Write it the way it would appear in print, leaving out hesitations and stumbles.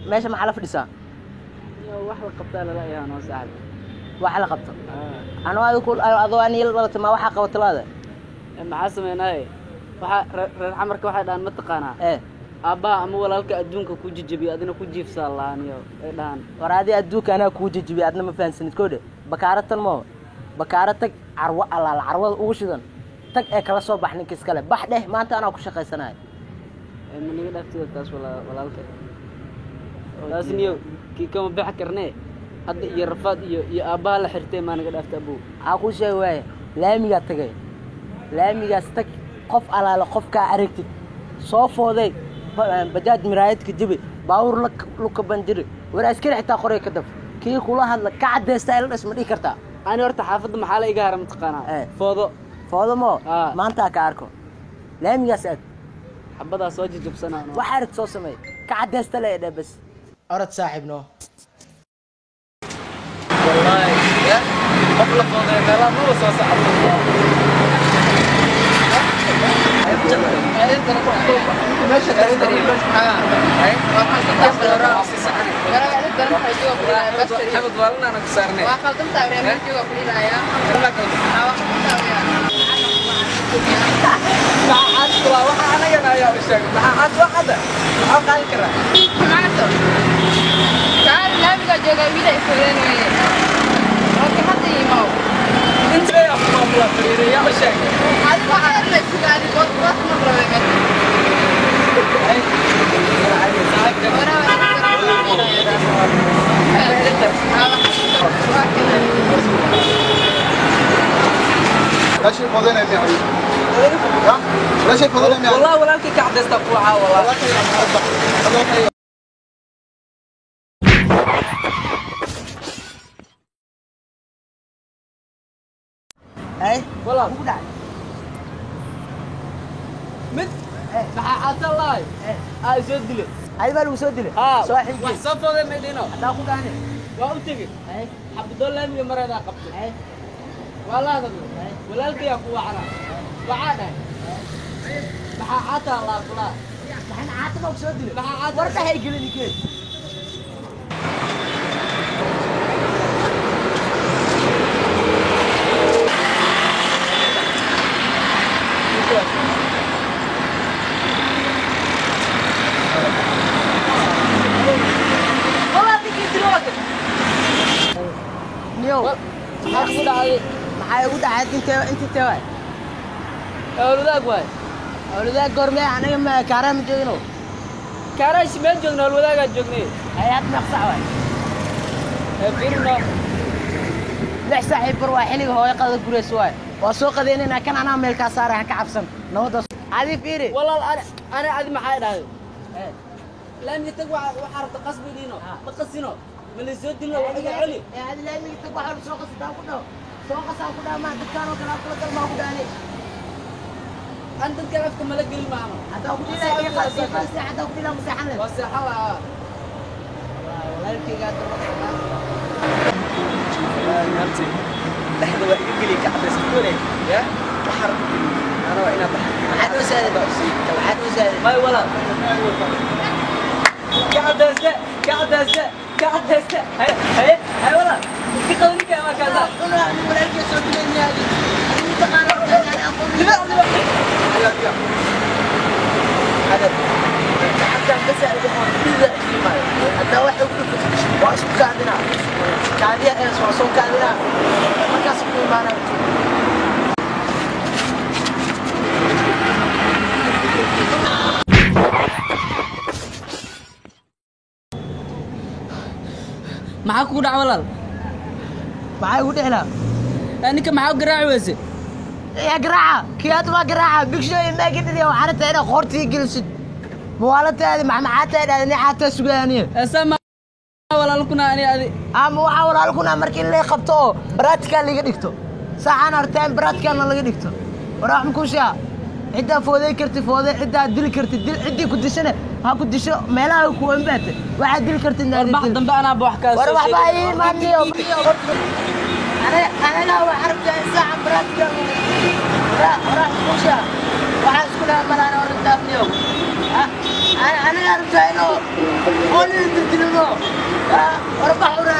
Meesha maxaa la fadhisaa? Wax la qabtaa lala yahay noo saaxiib. Wax la qabto. Anoo adigu adoo aan yeel dhalatay ma waxa qabato laada? Maxaa sameynay? Waxa reer xamarka waxa dhaan ma taqaanaa? Aabba ama walaalka adduunka ku jijibi adina ku jiifsaa laaniyo ay dhahan. War adi adduunka anaa ku jijibi adna ma fahansanid koodhe. Bakaaratan ma bakaara tag carwo alaal carwada ugu shidan. Tag ee kala soo bax ninka iskale. Bax dheh maanta anaa ku shaqaysanahay. Ma niga dhaaftida taas walaalka. Taasniyo kii kama bixi karnee hadda iyo rafaad iyo aabbaha la xirtay maa naga dhaaftay abow. Aa kuu sheegi waaye laamigaa tagay laamigaas tag qof alaala qofkaa aragtid soo fooday bajaaj miraayadka jibi baawur luka bandiri war askari xitaa qoray ka daf kii kula hadla ka cadeysta ila dhas ma dhihi kartaa. Ani horta xaafadda maxaa la iga hara mataqaanaa? Foodo foodo moo maanta ka arko laamigaas aad xabadaa soo jijibsanaa wax arag soo sameey ka cadeysta le dheh bas. أرد صاحب نو والله يا قبل فوضى كلام مو صح. لا شيء فاضينا يا حبيبي. لا شيء فاضينا يا والله ولالك كعدست قوعه والله. اي والله مد maxaa الله ay soo dilay ay baa lagu soo dilay saaxiibkii wax soo fooday meelino hadaa ku gaane waa u tagay xabdo laamiga mareeda qabtay waa la hadlay walaalkay ku wacana waxa dhahay maxaa cata Allah kula maxaa cata ma soo dilay war dhahay gelin kee maxay ugu dhacay inta waay awladaag waay awladaag goormee anaga ma kaaraan ma joogino kaaraash meel joogno awladaagaa joognay hayaad meeq sac waay firno 6 saaxiib bar waa xilliga hooyo qadada guraysa waay waa soo qadeynayna kan anaa meel kaa saaray ha ka cabsan nabadaas adi fiiri walaal ana adi maxay dhahday laamiga tag waxa rabta qasbi dhiino ma qasino ma la soo dilno waa iga celi adi laamiga tag waxa soo qasataa ku dhaw soo qasaa ku dhaw ma dadkaan oo kale kula galmaa ku dhaanay an dadkaan afka mala gelin maama hadaa ku dilaa ii qasi qasi hadaa ku dilaa maseexan leh waa seexan lahaa walaalkaygaa dhexda waa iga geliya ka cadaysa kole ya waxaa rabta ana waa inaa baxay maxaad u saaday maxaad u saaday may walaal ka cadaysta ka cadaysta ka cadaysta hay hay hay walaal iska qadani ka ma kaasa walaalkay soo dilaynaya adigu taqaana حتى بس Kaadiya ee soo soo kaadina markaas ku imaanaa. Maxaa kugu dhaca, walaal? Maxaa igu dhixlaa? Ninka maxaa u garaaci weyse? Yaa garaaca kii hadda waa garaaca big show imaagidhidi. Waxaa rabtaa inaad qoortii gelisid mawaalataadi maxmaxaataa dhahda nin xaataa sugaaniya. Sama walaal kuna ani adi. Ama waxaa walaal kuna markii in lay qabto oo baratical laga dhigto saxaan artaan baraticalna laga dhigto. War wax makushaa, ciddaa fooday karti foodey, ciddaa dili karti dil, ciddii ku dishana ha ku disho, meelaha ku ambaate waxaad dili kartid. War bax dambe anaaba wax kaa war soo waxba sheegay. ii imaaniyo anaga waxaa rabtaa in saacan baratical. War wax makushaa, waxaa isku dhaha malaan hore daafniyo anaga rabtaa inuu oo nin dildilino. War bax ura.